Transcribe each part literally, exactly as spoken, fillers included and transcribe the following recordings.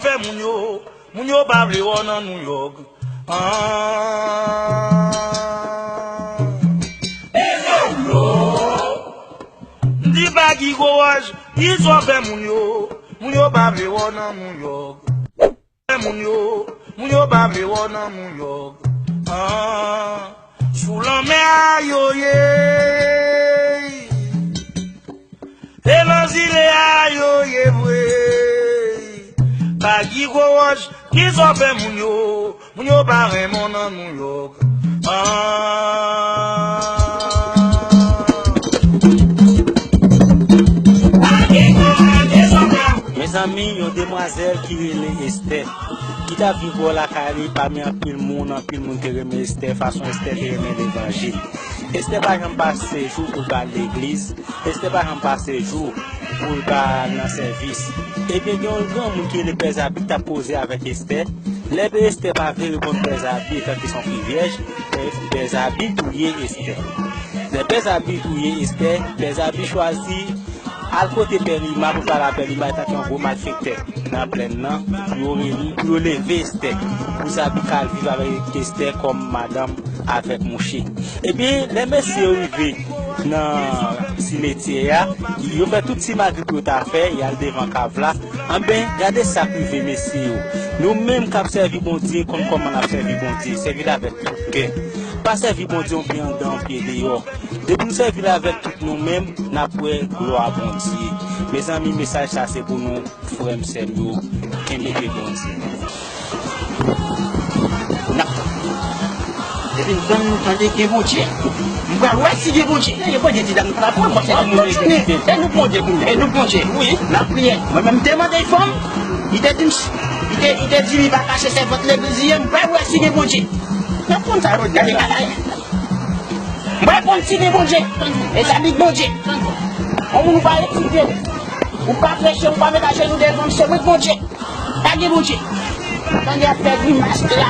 Fè moun yo, moun yo pa vle wè w nan New York. Ah. M di Baggy Gwo Wòch, kisa w fè moun yo, moun yo pa vle wè w nan New York. Fè moun yo, moun yo pa vle wè w nan New York. Ah. Sou lanmè a yo ye. E nan zile a yo ye vre. Baggy Gwo Wòch, kisa w fè moun yo, moun yo pa renmen w nan New York. Ah. Mezanmi, yon demwazèl ki rele Esther, ki t ap viv bò lakay li pami anpil moun, anpil moun te renmen Esther, fason Esther te renmen levanjil. Esther pa janm pase jou pou l pa al legliz. Esther pa janm pase jou pou l pa al nan sèvis. Ebyen, gen yon granmoun ki rele Pè Zabi ki t ap koze avèk Esther. Lè Pè Esther pa vle reponn Pè Zabi, etanke se yon fi vyèj, Pè, Pè Zabi touye Esther. Lè Pè Zabi touye Esther, Pè Zabi chwazi al kote Pè Lima pou l pale a Pè Lima, etanke yon gwo malfektè nan plèn nan, pou yo rele, pou yo leve Esther, pou Zabi ka al viv avèk Esther kòm madanm avèk mouche. Ebyen, lè mesye yo rive nan simetyè a, yo fè tout simagri pou yo ta fè, y al devan kav la. Anben, gade sa k rive mesye yo. Nou menm k ap sèvi Bondye, konn kòman n ap sèvi Bondye. Sèvi l avèk tout kè. Pa sèvi Bondye yon pye anndan, yon pye deyò. Depi nou sèvi l avèk tout nou menm, n ap wè glwa Bondye. Mezanmi, mesaj sa se pou nou. Frè m, sè m yo, kenbe pye Bondye. N ap tann. Depi m tann, nou tande gen Bondye. M pral wè si gen Bondye. Gen Bondye, ti dam, nou pral pran konsèy. N ap kontinye. E nou Bondye kounye a. E nou Bondye. Wi. N ap priye. Mwen menm, m te mande fanm, li te di m, li te, li te di li pa kache sèvant legliz li ye, m pral wè si gen Bondye. N ap konn sa yo di. Gade bagay. Mwen konn si gen Bondye. E sa big Bondye. Yon moun ou pa etidye, ou pa preche, ou pa met ajenou devan m, se mwen k Bondye. Pa gen Bondye. Tande ap fè grimas la.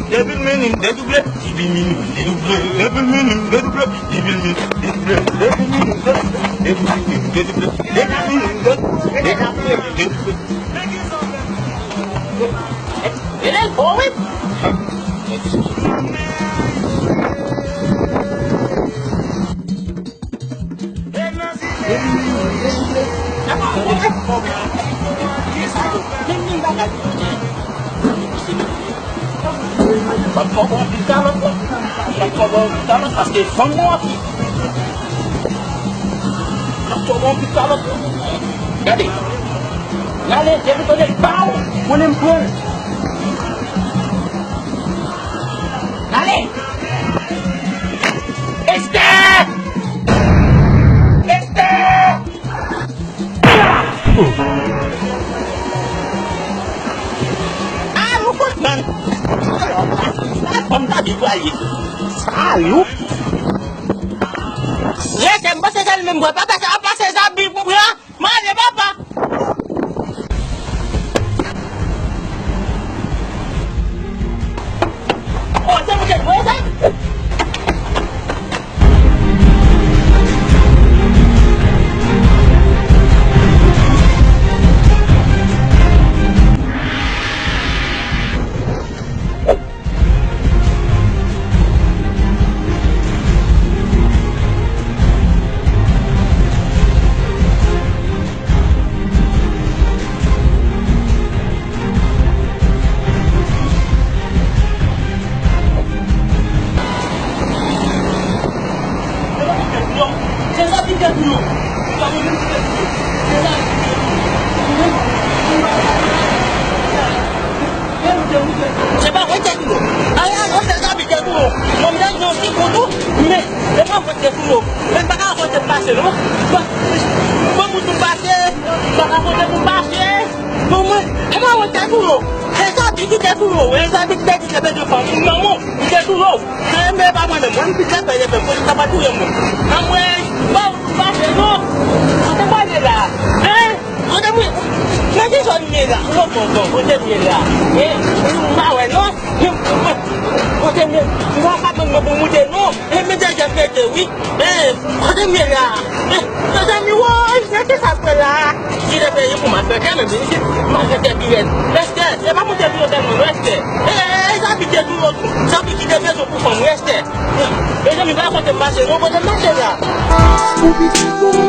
Depi l mennen m dedouble, depi l mennen m dedouble, depi l mennen m dedouble, depi l mennen m dedouble, depi l mennen m dedouble, depi l mennen m dedouble, depi l mennen m dedouble, depi l mennen m dedouble. Rele l fò, wi. M ap fè w anpil kalòt, wi. M ap fè w anpil kalòt paske fanm mwen w ap ye. M ap fè w anpil kalòt, wi. Gade. N ale, depi tande l ba w, konnen m pran l. Ale! Esther! Esther! Ah, nou konprann. Sa fanm Zabi pral ye. Salut! Rete, m panse se li menm, bwè. Papa, sa ap pase Zabi pou pran. M ale, papa. Oh, se mwen ki voye sa? Se pa mwen ki te touye w. Ay, ay, non, se Zabi ki te touye w. Bon, m te gen yon ti kou tou, men, se pa mwen ki te touye w. Men m pa ka rakonte m pase, non. Bon, bon, moun m pase, m pa ka rakonte m pase. Bon, mwen, se pa mwen ki te touye w. Se Zabi ki te touye w. Se Zabi ki te di se te de fanm. Manman, li te touye w. Se, men pa mwen menm. Mwen, m pite pè, pè, polis la pa touye mwen. Anmwey, bon, m pase, non. Kote m ale la? Hein? Kote m ye? Nan ki zòn m ye la? Non, non, non, kote m ye la? E, e, m pa wè, non. E, e, kote m ye? M pa ka mande mwen pou moute, non. E, men dèyè m mete, wi. E, kote m ye la? E, mezanmi, woy, nan ki sa m pran la? Ki Peye pou malfektè, men, men, malfektè pi rèd. Esther, se pa pou te pi rèd, non, Esther. E, e, e, Zabi te tou, Zabi kite mezon pou fanm, Esther. Mezanmi, pa kote m mache, non, kote m mache la.